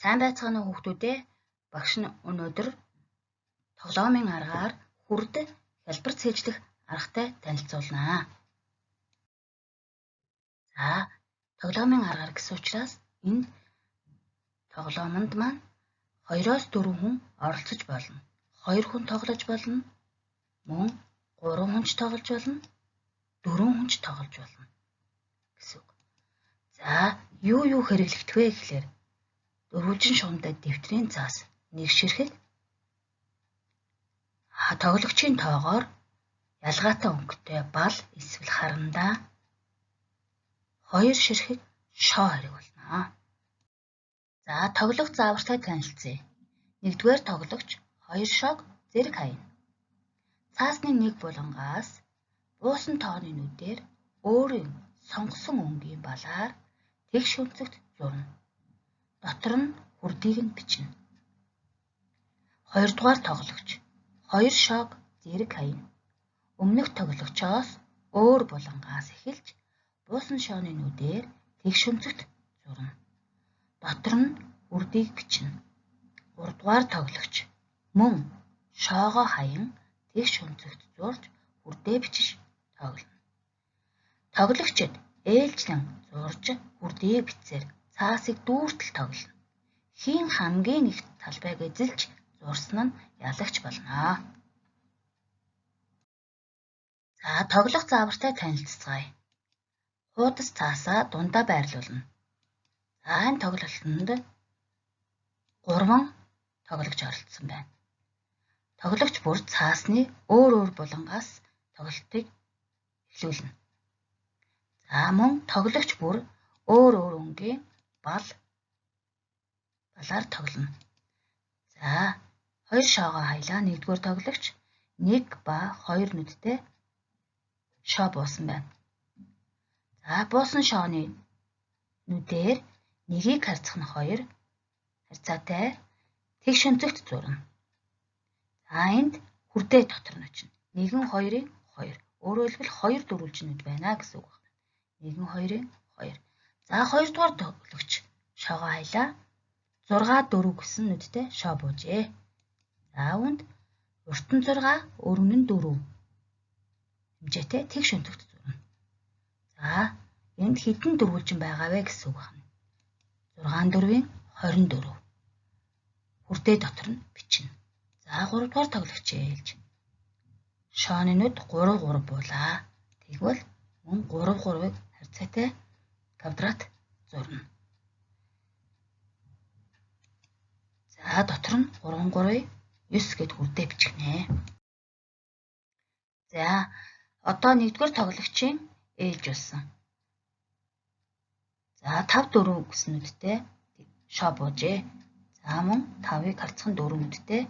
Сайн байцгаана уу хүүхдүүдээ. Багш нь өнөөдөр тоглоомын аргаар хүрд хялбар цээжлэх аргатай танилцуулнаа. За, тоглоомын аргаар гэсэн учраас энэ тоглоомонд маань 2-оос 4 хүн оролцож болно. 2 хүн тоглож болно. Мөн 3 хүн ч тоглож болно. 4 хүн ч тоглож болно гэсэн үг. За, юу юу хэрэглэгдэх вэ гэхлээр дөрвөлжин шугамтай дэвтрийн цаас нэг ширхэг тоглогчийн тоогоор ялгаатай өнгөтэй бал эсвэл харандаа 2 ширхэг шоо хэрэг болно. За, тоглох заавартай танилцъя. Нэгдүгээр тоглогч 2 шоог зэрэг хаяна. Цаасны нэг булангаас буусан тооны нүдээр өөрийн сонгосон өнгийн балаар тэгш өнцөгт зурна. Дотор нь хүрдийг нь бичнэ. Хоёрдугаар тоглогч 2 шоог зэрэг хаяна. Өмнөх тоглогчоос өөр булангаас эхэлж буусан шооны нүдээр тэгш өнцөгт зурна. Дотор нь үрдийг бичнэ. Гуравдугаар тоглогч мөн шоогоо хаян тэгш өнцөгт зурж хүрдээ бичиж тоглоно. Тоглогчид ээлжлэн зурж хүрдээ бичсээр цаасыг дүүртэл тоглоно. Хэн хамгийн их талбайг эзэлж зурсан нь ялагч болно. За, тоглох заавартай танилцацгаая. Хуудас цаасаа дундаа байрлуулна. За, энэ тоглолтод 3 тоглогч оролцсон байна. Тоглогч бүр цаасны өөр өөр булангаас тоглолтыг эхлүүлнэ. За, мөн тоглогч бүр өөр өөр өнгийн балаар тоглоно. За, 2 шоогоо хаялаа. Нэгдүгээр тоглогч 1 ба 2 нүдтэй шоо буусан байна. За, буусан шооны нүдээр нэгийг харьцах нь 2 харьцаатай тэгш өнцөгт зурна. За, энд хүрдээ дотор нь очино. 1 2-ын 2. Өөрөөр хэлбэл 2 дөрвөлжин нүд байна гэсэн үг байна. 1 2-ын 2. За, хоёрдугаар тоглогч шоогоо хаялаа. 6 4 гэсэн нүдтэй шоо буужээ. За, үүнд урт нь 6, өргөн нь 4 хэмжээтэй тэгш өнцөгт зурна. За, энд хэдэн дөрвөлжин байгаа вэ гэсэн үг байна. 6 4-ийн 24. Хүрдээ дотор нь бичнэ. За, 3 дугаар тоглогч ээлж. Шооны нүд 3 3 буулаа. Тэгвэл мөн 3 3-ыг харьцаатай квадрат зурна. За, дотор нь 3 3 9 гэд хүрдээ бичгэнэ. За, одоо нэгдүгээр тоглогчийн ээлж болсон. За, 5 4 гэсэн нүдтэй шоо буужээ. За, мөн 5-ыг харьцах нь 4 нүдтэй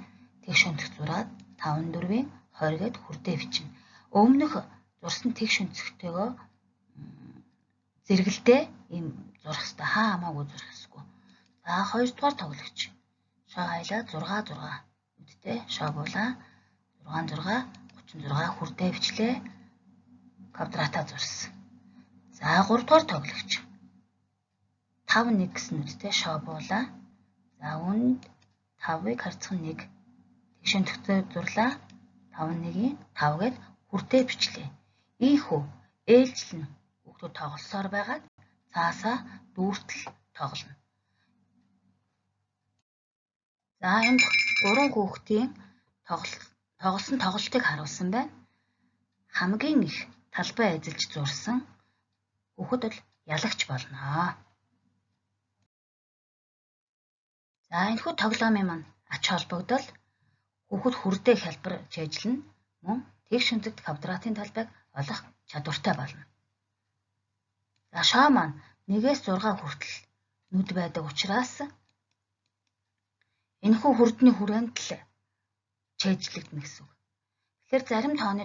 тэгш өнцөг зураад 5 4-ийн 20 гэд хүрдээ бичнэ. Өмнөх зурсан тэгш өнцөгтэйгөө зэрэгэлдээ ийм зурах хэвээр хаа хамаагүй зурах ёсгүй. За, хоёрдугаар тоглогч шоо хаялаа 6 6 нүдтэй шоо буулаа. 6 6 36 хүрдээ бичлээ. Квадратаа зурсан. За, гуравдугаар тоглогч 5 1 гэсэн нүдтэй шоо буулаа. За, үүнд 5-ыг харьцах нь 1 тэгш өнцөгтэй зурлаа. 5 1-ийн 5 гэд хүрдээ бичлээ. Ийхүү ээлжлэн хүүхдүүд тоглосоор байгаад цаасаа дүүртэл тоглоно. За, энд 3 хүүхдийн тоглосон тоглолтыг харуулсан байна. Хамгийн их талбай эзэлж зурсан хүүхэд бол ялагч болно. За, энэхүү тоглоомын маань ач холбогдол хүүхэд хүрдээ хялбар чэйжлэн мөн тэгш өнцөгт квадратын талбайг олох чадвартай болно. За, шоо маань 1-ээс 6 хүртэл нүд байдаг учраас энэхүү хүрдний хүрээнд л чэйжлэгдэнэ гэсэн үг. Тэгэхээр зарим тооны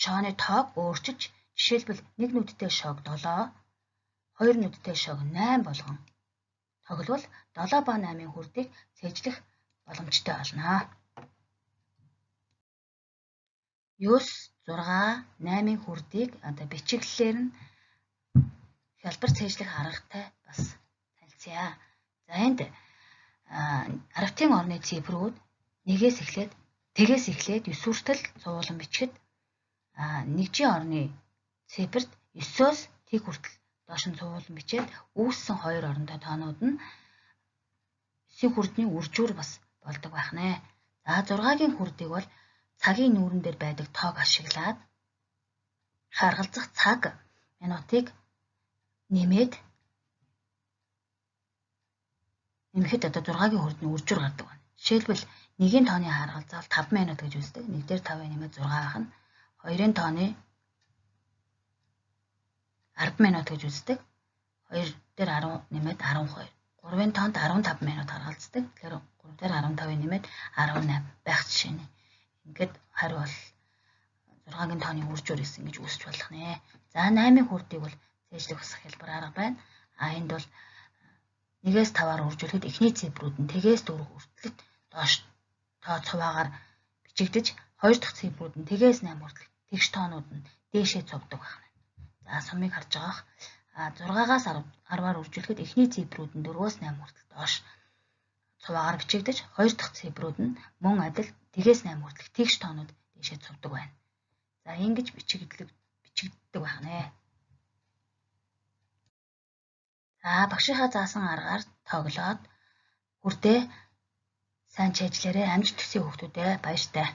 шооны тоог өөрчилж, жишээлбэл нэг нүдтэй шоог 7, 2 нүдтэй шоог 8 болгон тогловол 7 ба 8-ын хүрдийг цээжлэх боломжтой болно. 9, 6, 8-ын хүрдийг одоо бичиглэлээр нь хялбар цээжлэх аргатай бас танилцъя. За, энд Аравтын орны цифрүүд 1-ээс эхлээд тэгээс эхлээд 9 хүртэл цувуулан бичихэд нэгжийн орны цифрт 9-өөс тэг хүртэл доош нь цувуулан бичээд үүссэн хоёр оронтой тоонууд нь 9-ийн хүрдний үржүүр бас болдог байх нэ. За 6-гийн хүрдийг бол цагийн нүүрэн дээр байдаг тоог ашиглаад харгалзах цаг минутыг нэмээд нэмэхэд одоо 6-гийн хүрдний үржүүр гардаг байна. Жишээлбэл 1-ийн тооны харгалзаа бол 5 минут гэж үздэг. 1 дээр 5-ыг нэмээд 6 байх нь. 2-ын тооны 10 минут гэж үздэг. 2 дээр 10 нэмээд 12. 3-ын тоонд 15 минут харгалздаг. Тэгэхээр 3 дээр 15-ыг нэмээд 18 байх жишээ нэ. Ингээд хариу бол 6-гийн тооны үржүүр гэсэн гэж үүсч болох нэ. За 8-ын хүрдийг бол цээжлэх босох хэлбэр арга байна. А энд бол 1-ээс 5-аар үржүүлэхэд эхний цифрүүд нь тэгээс 4 хүртэл доош тоо цуваагаар бичигдэж, хоёр дахь цифрүүд нь тэгээс 8 хүртэл тэгш тоонууд нь дээшээ цувдаг байна. За сумыг харж байгаах 6-аас 10-аар үржүүлэхэд эхний цифрүүд нь 4-өөс 8 хүртэл доош цуваагаар бичигдэж, хоёр дахь цифрүүд нь мөн адил тэгээс 8 хүртэл тэгш тоонууд дээшээ цувдаг байна. За ингэж бичигддэг байна. За багшийнхаа заасан аргаар тоглоод хүрдээ сайн чэйжлээрээ, амжилт төсөй хүүхдүүдээ, баяртай.